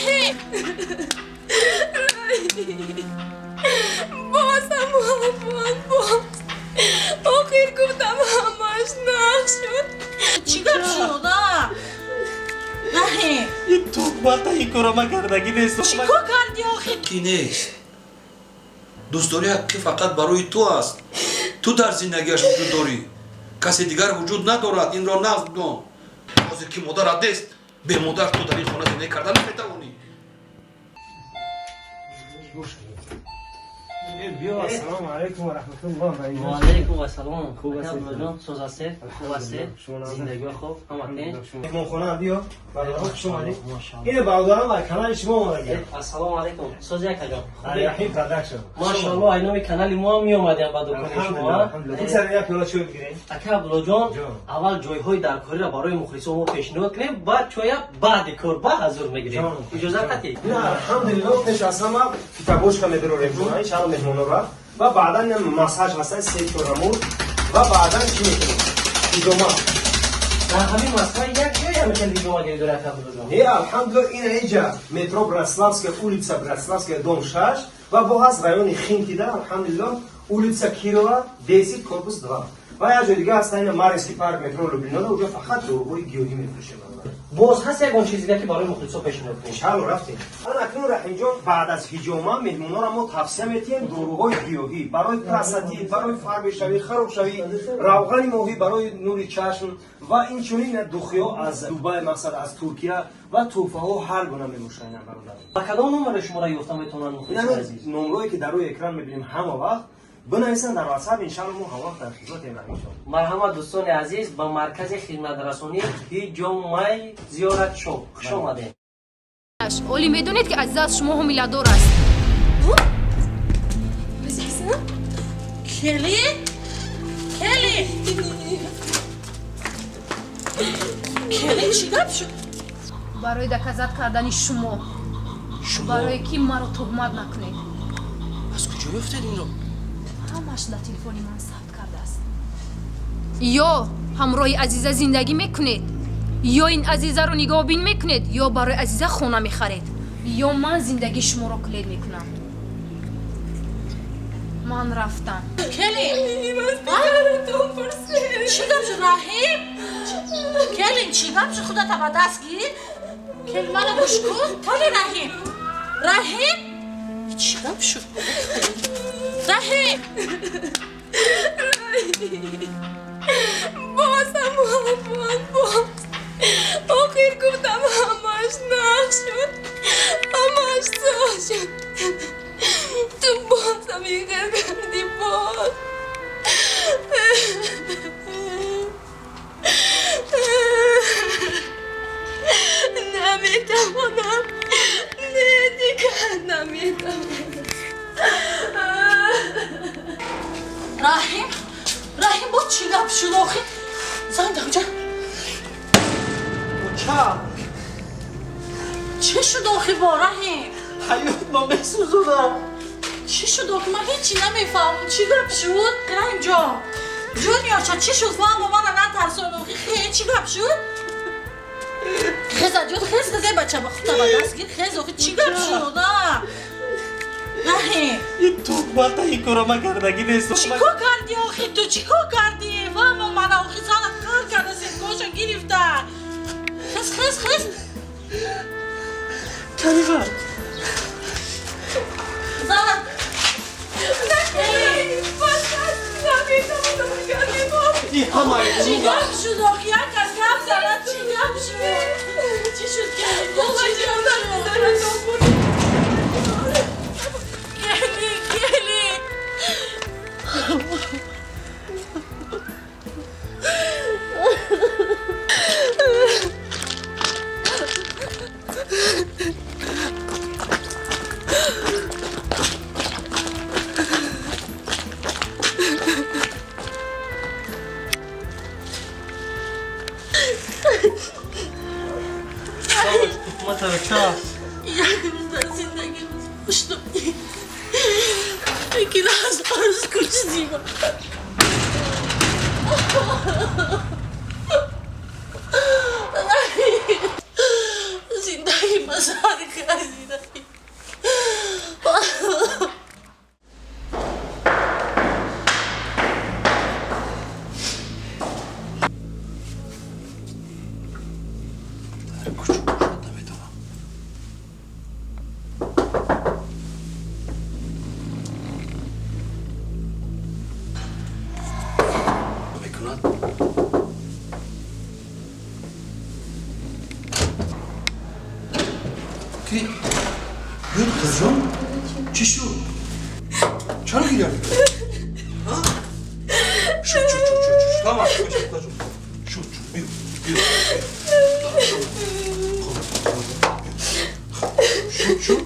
Раҳим, боз ҳам муҳаббат, боз. Охир гуфтам, ҳамаш нақш шуд. Чӣ гап шуд, а? Раҳим! Ин туҳмата, ин кора ман кардагӣ нестам. Чӣ кор кардӣ охир? Ки нест. Дӯстдории ҳақиқӣ фақат барои ту аст. Ту дар зиндагиаш вуҷуд дорӣ, касе дигар вуҷуд надорад. Инро нағз дон. Ҳозир ки модарат нест, бемодар ту дар ин хона зиндагӣ карда наметавонӣ. Биё, ассалому алайкум ва раҳматуллоҳ. Ва алайкум ассалом. Хуб ҳастед? Абдуллоҷон, соз ҳастед? Хуб ҳастед? Зиндагиҳо хуб, ҳама тинҷ? Меҳмонхона биё, бародарон, хуш омадед. Мошалло. Ина бародарон ва канали шумо омадагиям. Ассалому алайкум, соз якаҷон? Раҳим Продакшн. Мошалло, ай номи канали мо ҳам меомадем ба дукони шумо. Алҳамдулиллах. Бигзаред, як пиёла чой бигирем. Ака Абдуллоҷон, Ҷон. аввал ҷойҳои даркориро барои мухлисон мо пешниҳод кунем, баъд чоя баъди кор ба ҳазур мегирем. Ҷон. Иҷозат ҳатӣ? Ина, алҳамдулиллах, пеш аз ҳама фитобочка медорем, иншаалло, меҳмонора, ва баъдан массаж ҳаста, се чор намуд, ва баъдан чӣ мекунем? Ҳиҷома. Дар ҳамин Москва як ҷой ҳамин ҳиҷомагирӣ дорад, ака Абдуллоҷон? Не, алҳамдулиллах, ина иҷа метро Братславская, улица Братславская, дом 6, ва бо ҳаст райони Химкида, алҳамдулиллах, улица Кирова, 10, корпус 2, ва як ҷои дига ҳаста, ина Марьинский парк, метро Люблинода, уҷа фақат доруҳои гиёҳӣ мефурӯшем. Боз ҳаст ягон чизи дига, ки барои мухлисо пешниҳод кунем? Иншаалло, рафтем. Ана акнун, Раҳимҷон, баъд аз ҳиҷома меҳмонора мо тавсия метиҳем доруҳои гиёҳӣ барои простатит, барои фарбешавӣ, харобшавӣ, равғани моҳӣ барои нури чашм ва инчунин духиҳо аз Дубай, мақсад, аз Туркия, ва тӯҳфаҳо ҳар гуна мебошанд, ина бародар. Ба кадом номеро шуморо ёфта метавонанд мухлисони азиз? Номрое ки дар рӯи экран мебинем, ҳама вақт бинависанд дар Ватсап, иншаалло, мо ҳама вақт дар хизматем, Раҳимҷон. Марҳамат, дӯстони азиз, ба маркази хизматрасонии ҳиҷомаи Зиёрат Шоп хуш омадед. Олӣ, медонед, ки Азиза аз шумо ҳомиладор аст? Азиза? Кели, Кели, Кели, чӣ гап шуд? Барои доказать кардани шумо, барое ки маро туҳмат накунед. Аз куҷо ёфтед инро? Ҳамаш дар телефони ман сабт кардааст. Ё ҳамроҳи Азиза зиндагӣ мекунед, ё ин Азизаро нигоҳбин мекунед, ё барои Азиза хона мехаред, ё ман зиндагии шуморо кулед мекунам. Ман рафтам. Кели, чӣ гап шуд, Раҳим? Кели, чӣ гап шуд? Худата ба даст гир, Кели, мана гӯш кун. Кели, Раҳим, Раҳим, чӣ гап шуд, Раҳим? Боз ҳам муҳаббат, боз. Охир гуфтам, ҳамаш нақш шуд, ҳамаш соз шуд. Ту боз ҳам ин хел кардӣ, боз. Наметавонам, не, дигар наметавонам. Раҳим, Раҳим, боз чӣ гап шуд охир? Зан даҷа. Ча? Чӣ шуд охир бо, Раҳим? Ҳаёт ма месӯзонам. Чӣ шуд охир? Ман ҳечи намефаҳмам, чӣ гап шуд, Раҳимҷон? Ҷуниорча, чӣ шуд? Фаҳмо, мана натарсон охир. Хе, чӣ гап шуд? Хеза, ҷон, хез, хез, эй бача, ба худта ба даст гир, хез. Охир чӣ гап шуд, а, Раҳим? Ин туҳмата, ин кора ман кардагӣ нестам. Чӣ кор кардӣ охир? Ту чӣ кор кардӣ? Фаҳмо, мана охир зана қар карда, сеткоша гирифта. Хез, хез, хез. Карима! Зана. Ин ҳамаи Чӣ гап шуд охир? Як кас гап занад, чӣ гап шуд? Чӣ шуд, Кели? Чӣ гап шуд? Кели, Кели. Туҳматаро ча? Як рӯз дар зиндагӣ хуштум, лекин аз арз куштима. Зиндагӣ масар. Ки? Биё, духтарҷон, чӣ шуд? Чаро гиря мекунӣ? Шуд, шуд, шуд, шуд, шуд, тамом шуд, духтарҷон. Шуд, шуд, биё, биё. Шуд, шуд.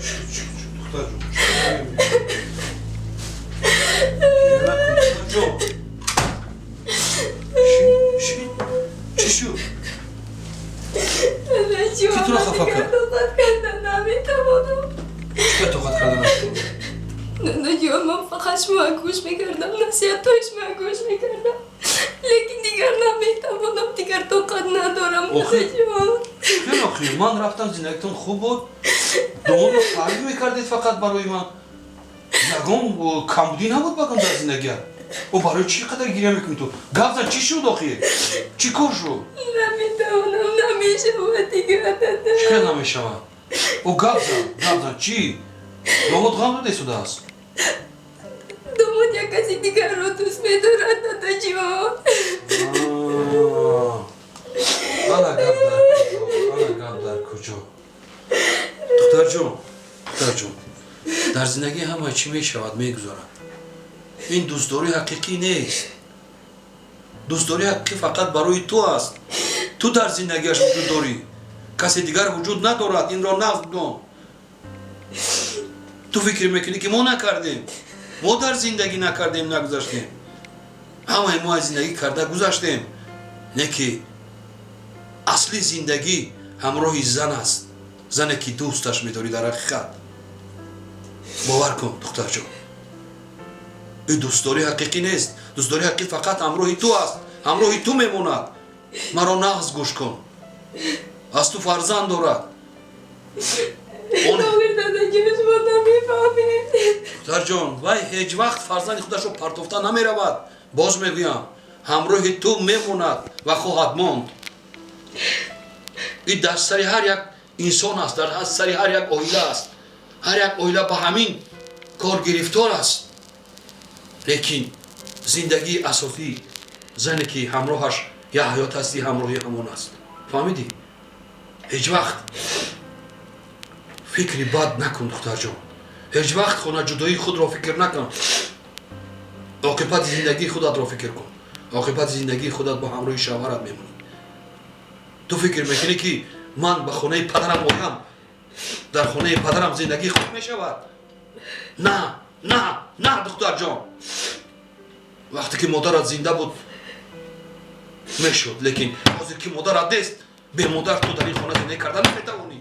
Шуд, шуд, шуд, духтарҷон. Гиря накун, духтарҷон. Шин, чӣ шуд? Ки туро хафа кард? Тоқат кардан наметавонам. Чӣ тоқат карда наметавонӣ? Дадаҷон, ман фақат шумо гӯш мекардам, насиҳатҳои шумо гӯш мекардам, лекин дигар наметавонам, дигар тоқат надорам. Дадаҷон, хеле охи, ман рафтам, зиндагитон хуб буд, домодро таъриф мекардед фақат барои ман. Ягон камбудӣ набуд багам дар зиндагият. О, барои чӣ қадар гиря мекунӣ ту? Гап зан, чӣ шуд охи? Чӣ кор шуд? Наметавонам, намешавад дигар, дада. Чӣ хел намешавад? О, гап зан, гап зан, чӣ? Домод ғам додесудааст? Домод як каси дигарро дӯст медорад, дадаҷон. Ана гап дар куҷо, ана гап дар куҷо. Духтарҷон, духтарҷон, дар зиндагӣ ҳама чӣ мешавад, мегузарад. Ин дӯстдории ҳақиқӣ нест. Дӯстдории ҳақиқӣ фақат барои ту аст. Ту дар зиндагиаш вуҷуд дорӣ, касе дигар вуҷуд надорад. Инро нағз дон. Ту фикр мекунӣ, ки мо накардем, мо дар зиндагӣ накардем, нагузаштем. Ҳамаи мо аз зиндагӣ карда гузаштем, не ки асли зиндагӣ ҳамроҳи зан аст, зане ки дӯсташ медорӣ дар ҳақиқат. Бовар кун, духтарҷон, ин дӯстдории ҳақиқӣ нест. Дӯстдории ҳақиқӣ фақат ҳамроҳи ту аст, ҳамроҳи ту мемонад. Маро нағз гӯш кун, аз ту фарзанд дорад. Духтарҷон, вай ҳеҷ вақт фарзанди худашро партофта намеравад. Боз мегӯям, ҳамроҳи ту мемонад ва хоҳад монд. Ин дар сари ҳар як инсон аст, дар сари ҳар як оила аст. Ҳар як оила ба ҳамин кор гирифтор аст. Лекин зиндагии асосӣ зане ки ҳамроҳаш як ҳаёт ҳастӣ, ҳамроҳи ҳамон аст. Фаҳмидӣ? Ҳеҷ вақт фикри бад накун, духтарҷон. Ҳеҷ вақт хонаҷудоии худро фикр накун. Оқибати зиндагии худатро фикр кун. Оқибати зиндагии худат бо ҳамроҳи шавҳарат мемонӣ. Ту фикр мекунӣ, ки ман ба хонаи падарам оям, дар хонаи падарам зиндагӣ хуб мешавад? На, на, на, духтарҷон. Вақте ки модарат зинда буд, мешуд, лекин ҳозир ки модарат нест, бемодар ту дар ин хона зиндагӣ карда наметавонӣ.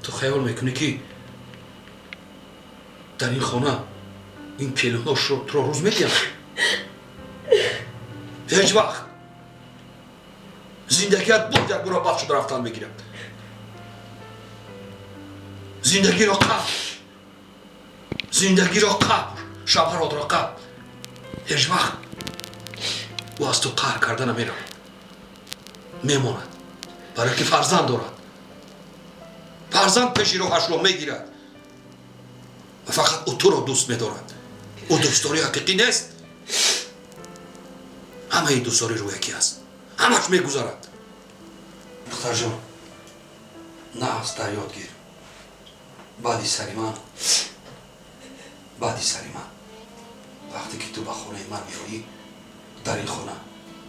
Ту хаёл мекунӣ, ки дар ин хона ин келинҳо туро рӯз медиҳанд? Ҳеҷ вақт. Зиндагият буд якбора бад шуда рафтан мегирад. Зиндагиро қаб, зиндагиро қаб, шавҳаротро қаб. Ҳеҷ вақт ӯ аз ту қаҳр карда намеравад, мемонад, барое ки фарзанд дорад. Фарзанд пеши роҳашро мегирад ва фақат ӯ туро дӯст медорад. Ӯ дӯстдории ҳақиқӣ нест. Ҳамаи дӯстдорӣ рӯякӣ аст, ҳамаш мегузарад. Духтарҷон, нағз дар ёд гир: баъди сари ман, баъди сари ман, вақте ки ту ба хонаи ман меоӣ, дар ин хона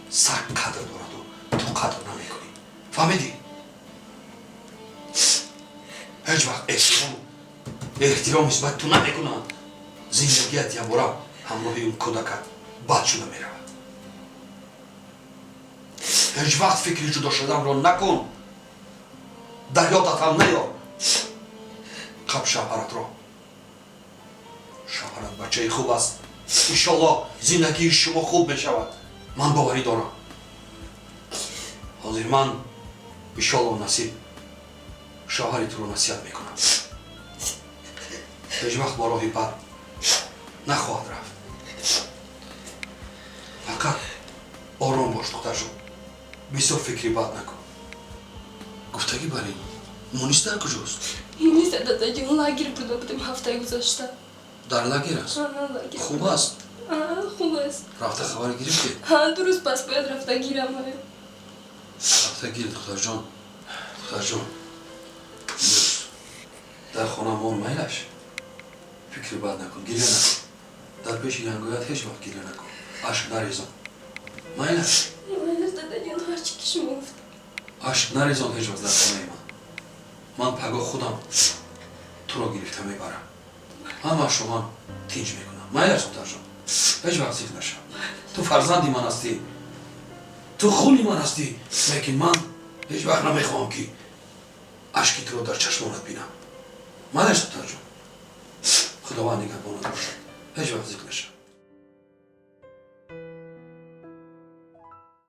саг қадр дораду ту қадр намекунӣ. Фаҳмидӣ? Ҳеҷ вақт эҳтиром нисбат ту намекунанд. Зиндагият якбора ҳамроҳи он кӯдакат бад шуда меравад. Ҳеҷ вақт фикри ҷудо шуданро накун, дар ёдат ҳам наёр. Қаб шавҳаратро. Шавҳарат бачаи хуб аст. Иншоллоҳ, зиндагии шумо хуб мешавад, ман боварӣ дорам. Ҳозир ман, иншоллоҳ, насиб, шавҳари туро насиҳат мекунам. Ҳеҷ вақт бо роҳи бад нахоҳад рафт. Фақат ором бош, духтарҷон, бисёр фикри бад накун. Гуфтагӣ бар ин, Мунис дар куҷост? Муниса, дадаҷон, лагер бурда будем ҳафтаи гузашта. Дар лагер аст? Лагер. Хуб аст? Хуб аст. Рафта хабар гирифтед? Ду рӯз пас бояд рафта гирам. Рафта. Рафта гир, духтарҷон, духтарҷон. Имрӯз дар хона мон, майлаш? Фикри бад накун, гиря накун. Дар пеши янгоят ҳеҷ вақт гиря накун, ашк нарезон, майлаш? Майлаш, дадаҷон, ҳарчи ки шумо гуфт. Ашк нарезон ҳеҷ вақт дар хонаи ман. Ман пагоҳ худам туро гирифта мебарам, ҳамаашро ман тинҷ мекунам, майлаш, духтарҷон? Ҳеҷ вақт зиқ нашав. Ту фарзанди ман ҳастӣ, ту хуни ман ҳастӣ, лекин ман ҳеҷ вақт намехоҳам, ки ашки туро дар чашмонат бинам, майлаш, духтарҷон? Худованд нигаҳбонат бошад, ҳеҷ вақт зиқ нашав.